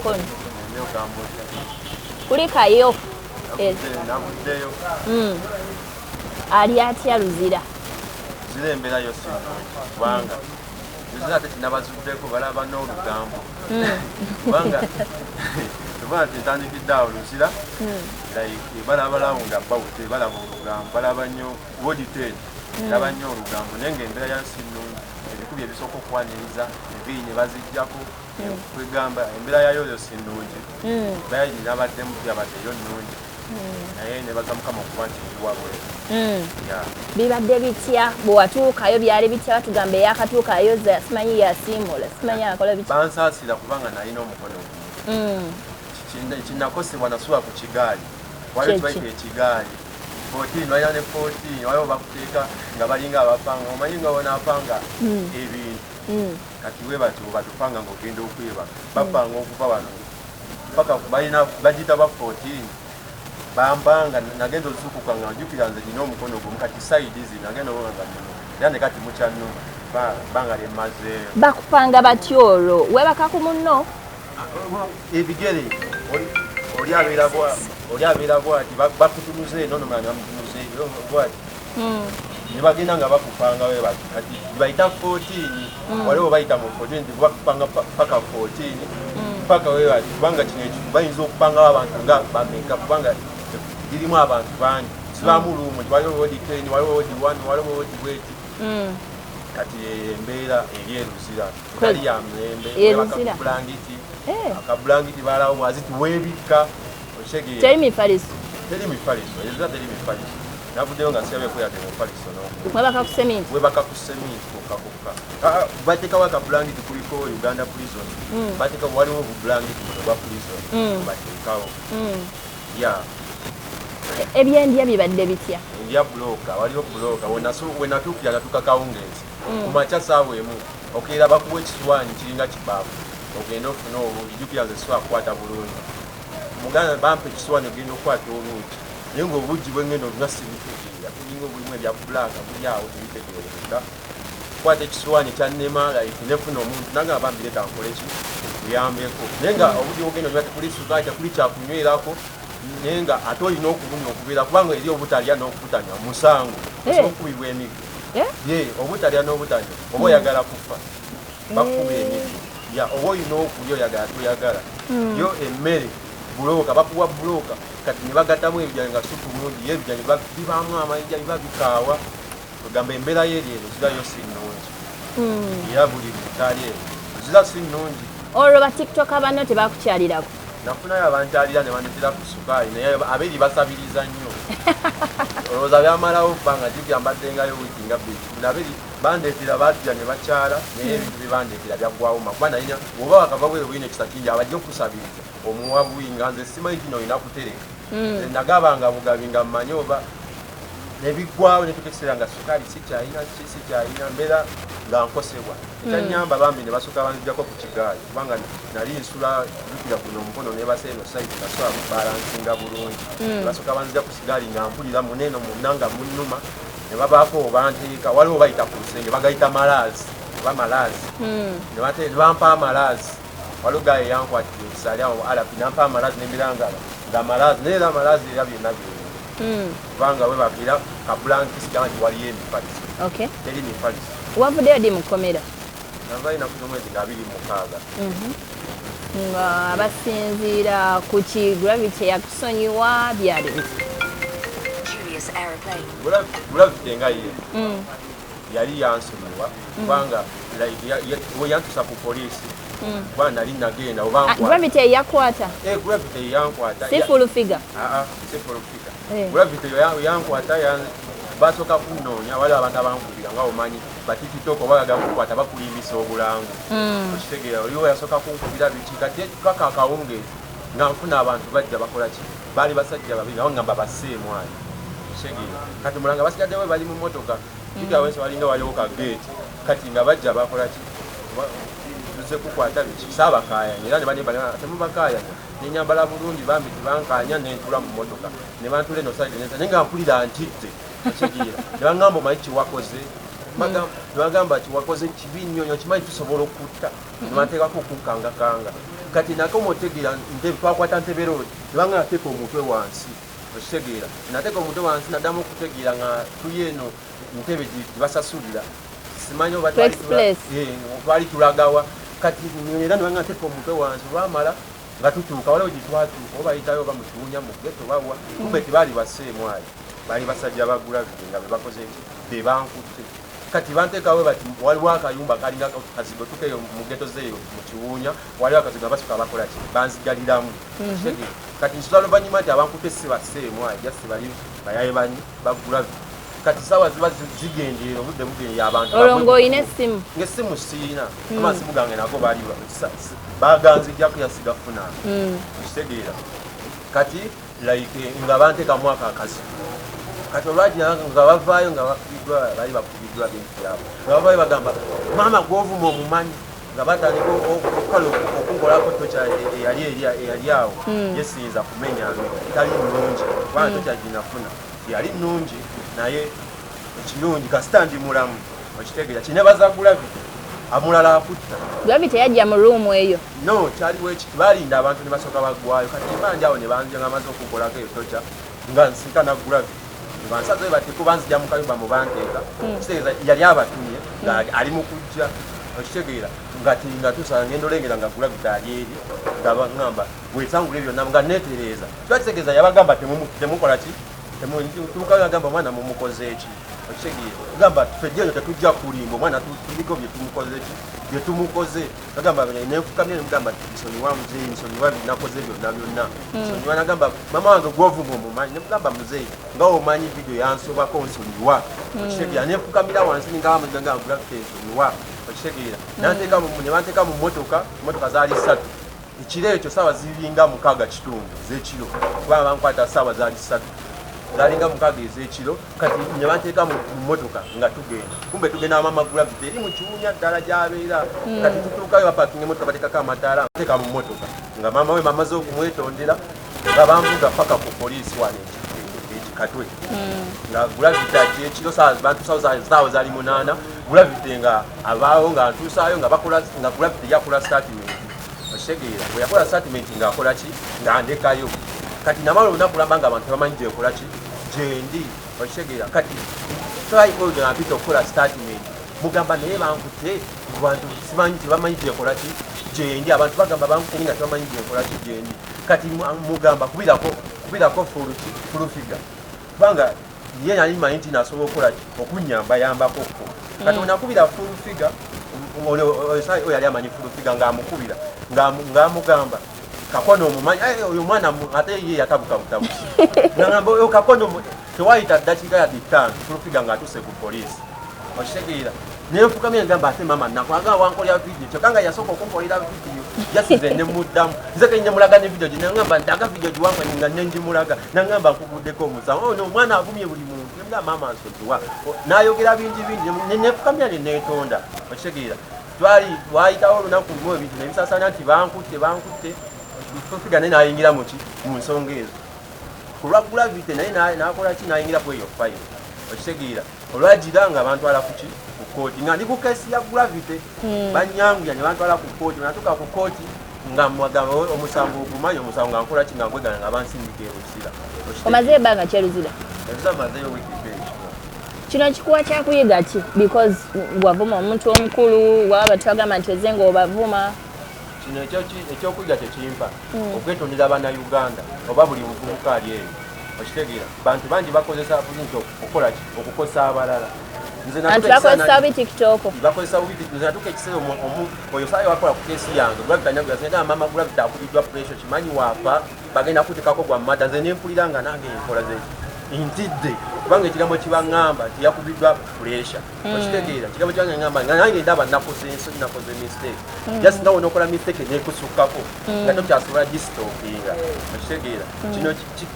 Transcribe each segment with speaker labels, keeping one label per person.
Speaker 1: Mukono kulikayo.
Speaker 2: Navuddeyo.
Speaker 1: Ali atya Luzira?
Speaker 2: Zira embeera yo si nnungi, kubanga Luzira ate kinabazuddeko balaba n'olugambo, kubanga tuba nti ntandikidde awo Luzira, like balabalawo nga bawute balaba olugambo, balaba nnyo ward 10, laba nnyo olugambo, naye nga embeera yayo si nnungi. Ebikubi ebisooka okwaniriza enviiri ne baziggyako, kwegamba embeera yayo yo si nnungi. Embeera nabaddemu yabaddeyo nnungi, naye nebaza Mukama okuba nti ndi wabweru. Yeah.
Speaker 1: Bibadde bitya bwe watuukayo? Byali bitya? Batugamba eyakatuukayo simanyi yasiimula, simanyi akola biki.
Speaker 2: Bansaasira kubanga nalina omukono gumu. Kinakosebwa nasula ku kigaali. Waliwo
Speaker 1: Kyeki?
Speaker 2: kibayita ekigaali 14, balina ne 14, waliwo bakuteeka nga balinga abapanga, omanyi nga bonaapanga ebintu. Kati we bati webatupanga ngaogenda okwebaka, bapanga okuva wano paka balina bagiyita ba 14. Bampanga, nagenda ozukuka nga njukira nze nina omukono gumu. Kati side zino nagenda obona nga nnono era ne kati mukyannuma banga lyemmazeeyo.
Speaker 1: Bakupanga batya olwo? Weebaka ku munno?
Speaker 2: Ebigere oli abeera bwati, bakutunuza eno, nomala nebamutunuza eri bwati, ne bagenda nga bakupanga we bati. Kati bayita 14, waliwo bayita mu 14 nti bakupanga paka 14, paka we bati, kubanga kino ekifo bayinza okupangawo abantu nga bameka, kubanga girimu abantu bangi, sibaamu room nti waliwo ward 10, waliwo ward 1, waliwo ward bweti. Kati eyo embeera eri eruzira etali ya mirembe.
Speaker 1: E Luzira.
Speaker 2: Bulangiti.
Speaker 1: Eh.
Speaker 2: Akabulangiti balawo bwaziti weebikka, okitegeera?
Speaker 1: Teri mifaliso?
Speaker 2: Teri mifaliso, ezira teri mifaliso. Navuddeyo nga sirabeko yadde mufaliso n'ogu.
Speaker 1: Mwebaka ku seminti?
Speaker 2: Webaka ku seminti kokka kokka. Ah, bateekawo akabulangiti kuliko Uganda Prison. Bateekawo, waliwo obubulangiti buno bwa prison bateekawo ya.
Speaker 1: Ebyendya bibadde bitya?
Speaker 2: Ndya bulooka, waliwo bulooka. Wenatuukira natuuka kawungeezi, ku makya saawa 1 okeera bakuwa ekiswani kiringa kibaafu, ogende ofune obuugi. Jjukira nze sobola kukwata bulungi muganda, bampa ekiswani ogenda okukwata obuugi, naye nga obuugi bwengenda olunywa sibitegeera, bulinga obulimu ebya black buli awo, tebitegeerekeka. Kwata ekiswani kyannema, like nefuna omuntu nagamba, "Bambi, leka nkole ki, kuyambeko," naye nga obuugi bwogenda onywa tekuli sukaali, tekuli kyakunywerako, naye nga ate olina okubunywa okubeera, kubanga eri obutalya n'okubutanywa musango. Osobola okukubibwa emiggo.
Speaker 1: Eh?
Speaker 2: Ye obutalya n'obutanywa oba oyagala kufa, bakukuba emiggo. Ya, oba olina okulya, oyagala toyagala. Yo emmere bulooka, bakuwa bulooka, kati ne bagattamu ebijani nga supu mungi, ye ebijani bibaamu amayinja, biba bikaawa. Ogamba embeera yeeri eno zirayo si nnungi, era buli muntu ali eno zira si nnungi.
Speaker 1: Olwo batiktoka banno tebakukyalirako?
Speaker 2: Nafunayo abankyalira ne bandetera ku sukaali, naye abeeri basabiriza nnyo. Olowooza byamalawo bbanga, jjukira mbaddengayo wiiki nga 2. Nabeeri bandeetera, bajja ne bakyala, naye ebintu bye bandeetera byaggwawo ma, kuba nalina bw'oba wakava bweru bulina ekisa kingi, abajja okusabiriza omuwa buwi, nga nze simanyi kino olina kutereka. Nze nagabanga bugabi nga mmanyi oba nebiggwawo, netuka ekiseera nga sukaali sikyalina, ki sikyalina, mbeera nga nkosebwa. Ekyanyamba bambi ne basooka banzijjako ku kigaali, kubanga nali nsula, jjukira guno omukono nebasa eno side, nasobola kubalansinga bulungi. Ne basooka banzija ku kigaali nga mpulira muneeno muna nga munnuma, ne babaako obanteeka, waliwo bayita ku lusenge bagayita malaazi oba malaazi, ne bampa amalaazi. Waliwo gaye yankwatira ekisa ali awo alapi, nampa amalaazi nembeera nga amalaazi, naye era amalaazi era byonna byebyo, kubanga webakira kabulankisi gamba nti waliyo emifaliso. Teri mifaliso.
Speaker 1: Wavuddeyo ddi mu kkomera?
Speaker 2: Navayo enaku z'omwezi nga 26.
Speaker 1: Nga basinziira ku ki? Gravity yakusonyiwa? Byali biti?
Speaker 3: Julius Aeroplane.
Speaker 2: Gravity nga ye yali yansonyiwa, kubanga like we yantusa ku poliisi, kuba nali nagenda oba
Speaker 1: Ah,
Speaker 2: nkwata.
Speaker 1: Gravity eyakwata?
Speaker 2: Eh, Gravity yankwata.
Speaker 1: Si full figure?
Speaker 2: Ah, ah, si full figure.
Speaker 1: Eh.
Speaker 2: Gravity yankwata, basooka kunnoonya, waliwo abantu abankubira, nga omanyi batikitoko balaga nkukwata, bakulimbisa obulango, okitegeera? Oliwo yasooka kunkubira biki, kati paka akawungeezi nga nfuna abantu bajja bakola ki, baali basajja babiri nabo ngamba basseemwanyi, okitegeera? Kati mulanga basigaddewo bali mu motoka kigawensi, walinga waliwo ka geeti, kati nga bajja bakola ki, tuze kukwata biki, saabakaayanya era ne banemba temubakaayanya, nenyambala bulungi bambi tebankanya, nentula mu motoka ne bantula eno side nesa, naye nga mpulira ntidde, okitegeera? Ne baŋŋamba, "Omanyi kiwakoze?" Ne bagamba, "Kiwakoze kibi nnyo nnyo, kimanyi tusobola okutta?" Ne banteekako okunkangakanga. Kati nakoma otegeera twakwata Ntebe Road, tebanga nateeka omutwe wansi, okitegeera? Nateeka omutwe wansi, naddamu okutegeera nga tuli eno Ntebe gyebasasulira, simanyi oba twali tulagawa. Kati era nebanga nateeka omutwe wansi, olwamala nga tutuuka waliwo gye twatuuka, oba bayitayo oba mu Kiwunya mu ghetto bawa, kumbe tebaali baseemu ayo, baali basajja ba Gravity nga bebakoze ki, bebankutte. Kati banteekawo bati waliwo akayumba kalinga kazigo tukeeyo mu ghetto zeeyo mu Kiwunya, waliwo akazigo, basooka bakola ki, banzigaliramu. Kati nsuza oluvannyuma nti abankutte si baseemu ayo, just bali bayaye banyi ba Gravity. Kati saawa ziba zigendeera, obudde bugendera, abantu
Speaker 1: olwo ng'olina essimu?
Speaker 2: Ng'essimu siina, amasimu gange nago baali baganzijjako, yasigafuna, okitegeera? Kati like nga banteekamu ako akazigo. Kati olwagira nga bavaayo nga bakubiddwa, bali bakubiddwa bintu byabwe, nga bavaayo bagamba maama gwovuma omumanyi, nga batandika okukala okunkolako torture eyali eyali awo yesiyinza kumenya tali nnungi, kubanga torture ginafuna yali nnungi, naye ekirungi kasita ndi mulamu, okitegeera? Kinebaza Gravity, amulala akutta.
Speaker 1: Gravity yajja mu room eyo?
Speaker 2: No, kyaliwo ekiti, balinda abantu ne basooka baggwayo. Kati mba ndi awo ne banzija nga amaze okunkolako eyo torture, nga nsinkana Gravity nga nsazeyo bati kubanzija mu kayumba mu banteeka, kitegeeza yali abatumye nga ali mu kujja, okitegeera? Nga ti nga tusanga ngenda olengera nga Gravity ali eri nga baŋŋamba wesangula byonna nga neetereeza, kiba kitegeeza yabagamba temukola ki, tuuka gamba omwana mumukoze eki, okitegeera? Gamba ffe eno tetujja kulimba omwana, tuliko bye tumukoze ki, bye tumukoze. Agamba nenfukamye nemugamba nsonyiwa muzeeyi, nsonyiwa binakoze byonna byonna, nsonyiwa. Nagamba mama wange gwovuma omumanyi? Nemugamba muzeeyi nga omanyi video yansobako, nsonyiwa, okitegeera? Nenfukamira wansi ningamba mugamba Gravity nsonyiwa, okitegeera? Ne banteeka mu motoka, motoka zaali ssatu ekiro ekyo, saawa ziringa 6:15 ez'ekiro, kubanga bankwata saawa zaali 3, zalinga 6 ez'ekiro. Kati ne banteeka mu motoka nga tugenda, kumbe tugenda mama Gravity eri mu Kiwunya ddala gy'abeera. Kati tutuukayo, bapakinga emotoka, bateekako amataala, teeka mu motoka nga maama we bamaze okumwetondera, nga banvuga paka ku poliisi wano ekikatwe, nga Gravity ajja ekiro bantuusawo saawa zaali 8. Gravity nga abaawo nga ntuusaayo nga bakola nga Gravity yakola statement, okitegeera? Bwe yakola statement ng'akola ki, nga ndekayo. Kati namala olunaku lamba nga abantu tebamanyi gyekola ki, gyendi, okitegeera? Kati twaikoga mpita okukola statement, mugamba naye bankute bantu simanyi tebamanyi gyekola ki, gyendi. Abantu bagamba bankute nga tebamanyi gyekola ki, gyendi. Kati mugamba kubirako kubirako Full Figure, kubanga ye yali manyi nti nasobola okukola ki, okunyamba yambako ko. Kati onakubira Full Figure, oyo yali amanyi Full Figure, ng'amukubira ng'amugamba Kakono omumanyi? Oyo omwana ate ye yatabuka butabusi, ngamba oyo Kakono. Tewayita ddakiika yadde 5, Full Figure ng'atuse ku poliisi, okitegeera? Nenfukamye ngamba ate mama nakwaga wankolera video, kyokka nga yasooka okunkolera video jasize nemuddamu nze ke nemulaga ne video nangamba ndaga video giwanka nga nenjimulaga, nangamba nkuguddeko omusango, ono omwana avumye buli muntu. Nemugamba mama nsonyiwa, nayogera bingi bingi, nefukamya neneetonda, okitegeera? Twali wayitawo olunaku lumu, ebintu nebisasana nti bankutte bankutte. Full Figure naye nayingira muki, mu nsonga ezo ku lwa Gravity, naye nakola ki, nayingira ku eyo file, okitegeera? Olwagira nga bantwala kuki, ku kooti, nga ndi ku case ya Gravity. Banyanguya ne bantwala ku kooti. Natuuka ku kooti nga mwagamba omusango ogumanyi, omusango nga nkola ki, nga ngwegana, nga bansindika ebusira.
Speaker 1: Omaze ebbanga kyeruzira?
Speaker 2: Ebuza mazeyo wiiki bbiri.
Speaker 1: Kino kikuwa kyakuyiga ki? Because wavuma omuntu omukulu, waba batwagamba nti oze nga obavuma.
Speaker 2: Kino ekyokuyiga kyekimpa okwetondera Abannayuganda oba buli muvubuka ali eyo, okitegeera? Bantu bangi bakozesa nti okukola ki, okukosa abalala. Nze
Speaker 1: anti bakozesa bubi TikTok.
Speaker 2: Bakozesa bubi. Nze natuuka ekiseera oyo saayo wakola ku case yange Gravity anyaguya singa mama Gravity akubiddwa pressure, kimanyi waafa bagenda kutekako gwa mada. Nze nempulira nga nange nkola ze ntidde, kubanga ekigambo kibaŋŋamba nti yakubiddwa pressure, okitegeera? Ekigambo kibaŋŋamba nga nange ndaba nakoze ensobi, nakoze mistake. Just nga wonokola mistake nekusukkako nga tokyasobola gistopinga, okitegeera?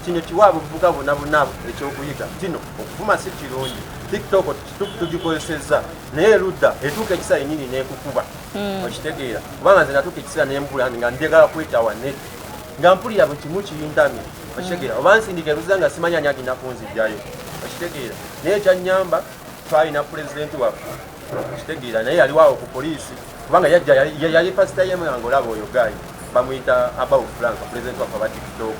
Speaker 2: Kino kiwa abavubuka bonna bonna ekyokuyiga kino, okuvuma si kirungi. TikTok tugikozesezza, naye erudda etuuka ekiseera yenyini nekukuba, okitegeera? Kubanga nze natuuka ekiseera nembula nga njagala kwetawa net, nga mpulira buli kimu kiyintamye, okitegeera? Oba nsindika eruza nga simanyi ani agenda kunzijjayo, okitegeera? Naye ekyanyamba twalina pulezidenti waffe, okitegeera? Naye yaliwo awo ku poliisi, kubanga yajja yali pasita yemu nga olaba oyo guy. Bamuyita Abau Frank, president waffe aba TikTok.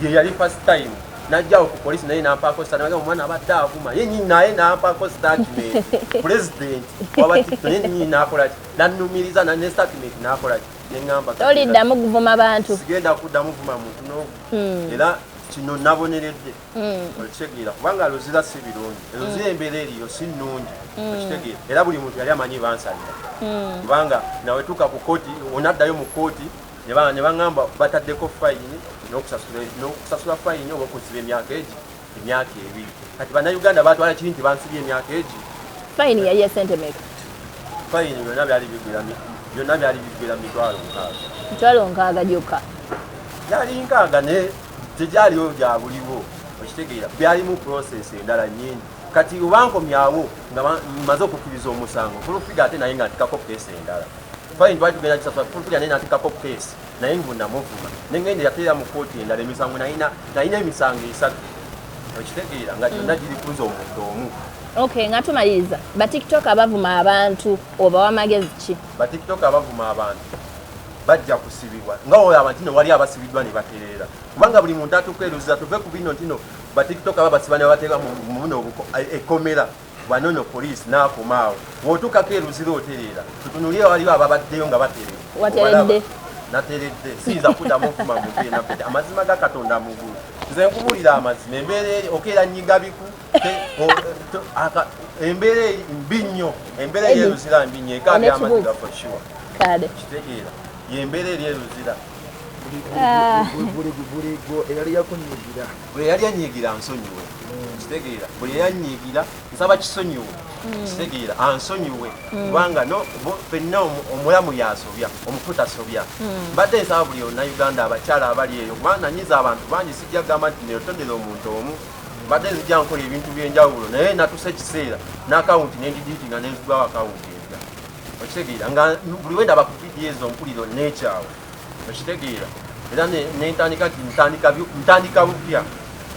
Speaker 2: Ye yali first time najjawo ku polisi, naye nampaako statement. Omwana abadde avuma ye nyini, naye nampaako statement. President waba TikTok naye nyini nakola ki? Nannumiriza ne statement, nakola ki? Neŋŋamba
Speaker 1: Toliddamu kuvuma bantu.
Speaker 2: Sigenda kuddamu vuma muntu n'ogu. Era kino naboneredde, okitegeera? Kubanga Luzira si birungi, Luzira embeera eriyo si nnungi, okitegeera? Era buli muntu yali amanyi bansalira, kubanga nawe tuuka ku kooti, onaddayo mu kooti ne baŋŋamba bataddeko fayini n'okusasula fayini oba okusiba emyaka egi, emyaka 2. Kati Bannayuganda batwala kiri nti bansibye emyaka egi.
Speaker 1: Fayini yali ya sente meka?
Speaker 2: Fayini byonna byali bigwera 60,000.
Speaker 1: 60,000 gyokka?
Speaker 2: Byali nkaaga, naye tegyaliwo gya buliwo, okitegeera? Byalimu process endala nyingi. Kati obankomyawo nga mmaze okukkiriza omusango Full Figure, ate naye nga ntikako case endala. Fayini twali tugenda gisasula, Full Figure naye natikako case, naye mbu namuvuma. Nengenda yateera mu kooti endala emisango, nalina emisango esatu, okitegeera? Nga gyonna giri kuza omuntu omu.
Speaker 1: Okay, nga tumaliriza, batiktok abavuma abantu obawa magezi ki?
Speaker 2: Batiktok abavuma abantu bajja kusibibwa, nga olaba nti no wali abasibiddwa ne batereera, kubanga buli muntu atuuka eruzira. Tuve ku bino ntino batiktok aba basiba ne babateeka mu buno ekkomera banono poliisi n'akomaawo. Bw'otuukako eruzira otereera. Tutunulire, waliwo ababaddeyo nga batereera.
Speaker 1: Wateredde?
Speaker 2: Nateredde, siyinza kuddamu okuma muntu yenna pete. Amazima ga Katonda mugulu, nze nkubuulira amazima. Embeera eri okeera nyiga biku embeera eri mbi nnyo, embeera eri eruzira mbi nnyo, ekaabya amaziga for sure.
Speaker 1: Kale.
Speaker 2: Kitegeera, yembeera eri eruzira.
Speaker 1: Ah.
Speaker 4: Buli gwe eyali yakunyigira.
Speaker 2: Buli eyali anyiigira ansonyiwe, kitegeera? Buli eyanyiigira nsaba kisonyiwe, kitegeera? Ansonyiwe, kubanga no ffenna omulamu yasobya, omufu tasobya. Mbadde nsaba buli Uganda, abakyala abali eyo, kubanga nanyiza abantu bangi. Sijja kugamba nti netondera omuntu omu. Mbadde nzijja nkola ebintu byenjawulo, naye natusa ekiseera n'akawunti nendidiritinga, nenzigwawo akawunti empya, okitegeera? Nga buli wendaba ku vidiyo ezo mpulira nekyawe, okitegeera? Era nentandika nti ntandika bupya,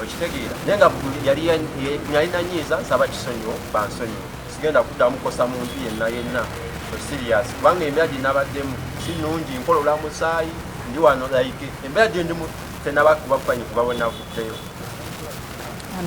Speaker 2: okitegeera? Naye nga buli yali nanyiiza nsaba kisonyiwo, bansonyiwe. Sigenda kuddamu kukosa muntu yenna yenna, serious, kubanga embeera gye nabaddemu si nnungi. Nkolola musaayi, ndi wano like embeera gye ndimu tenabakuba kufanyi kuba bwe navuddeyo.